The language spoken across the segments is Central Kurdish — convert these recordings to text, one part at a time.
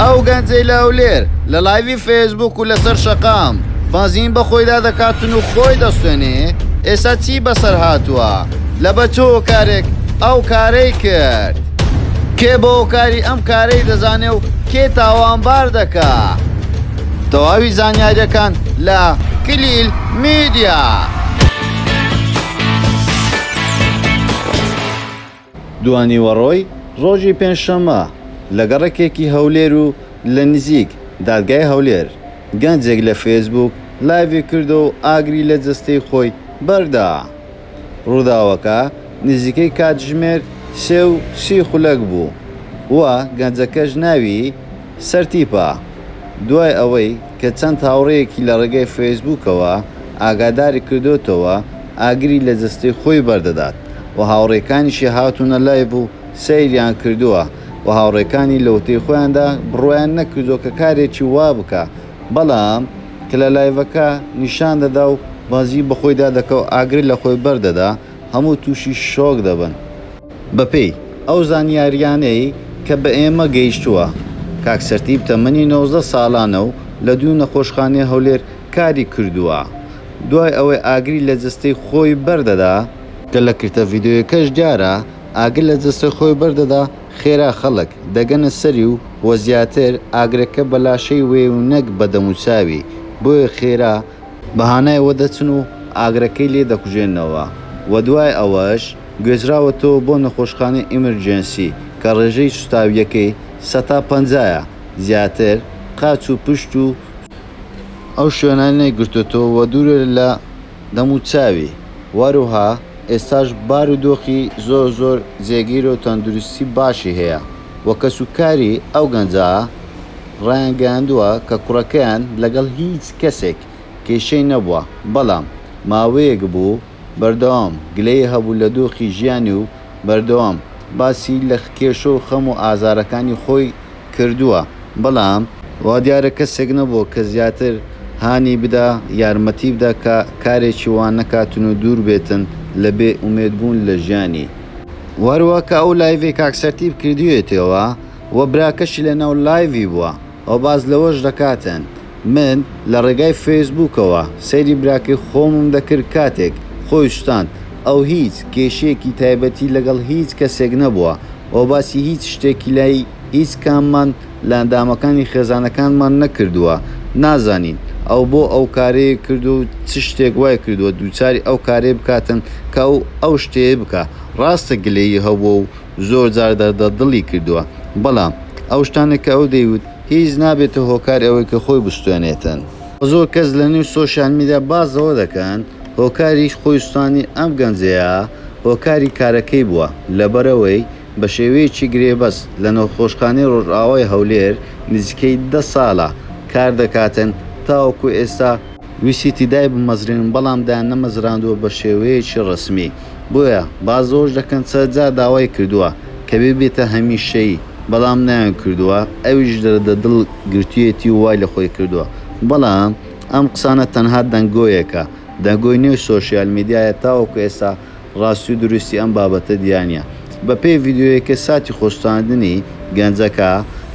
ئەو گەنجەی لە هەولێر لە live ی فەیسبووک و لەسەر شەقام بەنزین بە خۆیدا دەکاتن و خۆی دەسوێنێ، ئێستا چی بەسەر هاتووە؟ لەبەر چ هۆکارێک ئەو کارەی کرد؟ کێ بە هۆکاری ئەم کارەی دەزانێ و کێ تاوانبار دەکا؟ تەواوی زانیارییەکان لە کلیل میدیا. دوانیوەڕۆی ڕۆژی پێنجشەممە لە گەڕەکێکی هەولێر و لە نزیک دادگای هەولێر، گەنجێک لە فەیسبووک live ی کردەوە و ئاگری لە جەستەی خۆی بەردا. ڕووداوەکە نزیکەی کاتژمێر 3 و 30 خولەک بوو و گەنجەکەش ناوی سەرتیپە. دوای ئەوەی کە چەند هاوڕێیەکی لە ڕێگای فەیسبووکەوە ئاگاداری کردۆتەوە ئاگری لە جەستەی خۆی بەردەدات و هاوڕێکانیشی هاتوونە live و سەیریان کردووە و هاوڕێکانی لەوتەی خۆیاندا بڕوایان نەکردووە کە کارێکی وا بکا بەڵام کە لە live ەکە نیشان دەدا و بەنزین بەخۆیدا دەکا و ئاگر لە خۆی بەردەدا هەموو تووشی شۆک دەبن. بەپێی ئەو زانیاریانەی کە بە ئێمە گەیشتووە، کاک سەرتیپ تەمەنی 19 ساڵانە و لە دوو نەخۆشخانەی هەولێر کاری کردووە، دوای ئەوەی ئاگری لە جەستەی خۆی بەردەدا، کە لە کرتە ڤیدیۆیەکەش دیارە ئاگر لە جەستەی خۆی بەردەدا، خێرا خەڵک دەگەنە سەری و و زیاتر ئاگرەکە بە لاشەی وی و نەک بە دەموچاوی، بۆیە خێرا بە هانایەوە دەچن و ئاگرەکەی لێ دەکوژێننەوە و دوای ئەوەش گوێزراوەتەوە بۆ نەخۆشخانەی emergency کە ڕێژەی سوتاوییەکەی سەتا پەنجایە زیاتر قاچ و پشت و ئەو شوێنانەی گرتۆتەوە و دوورە لە دەموچاوی وەروها ئێستاش بارودۆخی زۆر زۆر جێگیرە و تەندروستی باشی هەیە و کەسوکاری ئەو گەنجە ڕایانگەیاندووە کە کوڕەکەیان لەگەڵ هیچ کەسێک کێشەی نەبووە بەڵام ماوەیەک بوو بەردەوام گلەیی هەبوو لە دۆخی ژیانی و بەردەوام باسی لە کێشە و خەم و ئازارەکانی خۆی کردووە بەڵام وادیارە کەسێک نەبووە کە زیاتر هانی بدا یارمەتی بدا کە کارێکی وا نەکاتن و دوور بێتن لە بێ ئومێد بوون لە ژیانی. وەهەروەها کە ئەو live ەی کاک سەرتیپ کردویەتیەوە و براکەشی لە ناو live ی بووە و باس لەوەش دەکاتن من لە ڕێگای فەیسبووکەوە سەیری براکەی خۆمم دەکرد کاتێک خۆی سوتاند ئەو هیچ کێشەیەکی تایبەتی لەگەڵ هیچ کەسێک نەبووە و باسی هیچ شتێکی لای هیچ کاممان لە ئەندامەکانی خێزانەکانمان نەکردووە نازانین ئەو بۆ ئەو کارەی کردووە و چ شتێک وای کردووە دووچاری ئەو کارەی بکاتن کە ئەو ئەو شتەیە بکا ڕاستە گلەیی هەبووە و زۆر جار دەردە دڵی کردووە بەڵام ئەو شتانەی کە ئەو دەیوت هیچ نابێتە هۆکاری ئەوەی کە خۆی بسوتێنێتن. زۆر کەس لە نێو سۆشیال میدیا باس لەوە دەکەن هۆکاری خۆی سوتانی ئەم گەنجەیە هۆکاری کارەکەی بووە لەبەرئەوەی بە شێوەیەکی گرێبەست لە نەخۆشخانەی ڕۆژئاوای هەولێر نزیکەی دە ساڵە کار دەکاتن تاوەکو ئێستا ویسیتی دایبمەزرێنن بەڵام دایاننەمەزراندووە بە شێوەیەکی ڕەسمی بۆیە باس لەوەش دەکەن چەند جار داوای کردووە کە ببێتە هەمیشەیی بەڵام نەیانکردووە ئەویش دەردە دڵ گرتویەتی و وای لە خۆی کردووە بەڵام ئەم قسانە تەنها دەنگۆیەکە دەنگۆی نێو سۆشیال میدیایە تاوەکو ئێستا ڕاستی و دروستی ئەم بابەتە دیار نیە. بەپێی ڤیدیۆیەکە ساتی خۆسوتاندنی گەنجەکە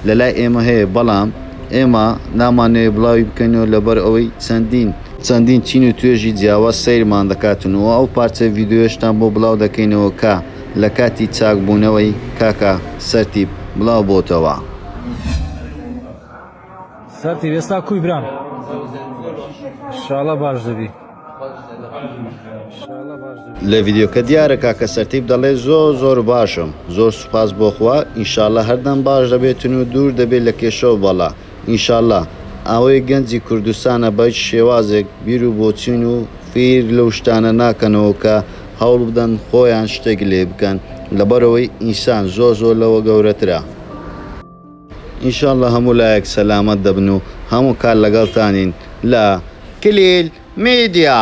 لەلای ئێمە هەیە بەڵام ئێمە نامانەوێت بڵاوی بکەینەوە لەبەر ئەوەی چەندین چەندین چین و توێژی جیاواز سەیرمان دەکاتن و ئەو پارچە ڤیدیۆیەشتان بۆ بڵاو دەکەینەوە کە لە کاتی چاکبوونەوەی کاکە سەرتیپ بڵاو بۆتەوە. سەرتیپ ئێستا کوی برام شاڵە باش دەبی. لە ڤیدیۆکە دیارە کاکە سەرتیپ دەڵێ زۆر زۆر باشم زۆر سوپاس بۆ خوا ئینشااللە هەردەم باش دەبێتن و دوور دەبێت لە کێشە و بەڵا ئینشااللە ئەوەی گەنجی کوردستانە بە هیچ شێوازێک بیر و بۆچوون و فیر لەو شتانە ناکەنەوە کە هەوڵ بدەن خۆیان شتێک لێ بکەن لەبەرئەوەی ئینسان زۆر زۆر لەوە گەورەترە. ان شاء اللە هەموو لایەک سەلامەت دەبن و هەموو کات لەگەڵتانین لە کلیل میدیا.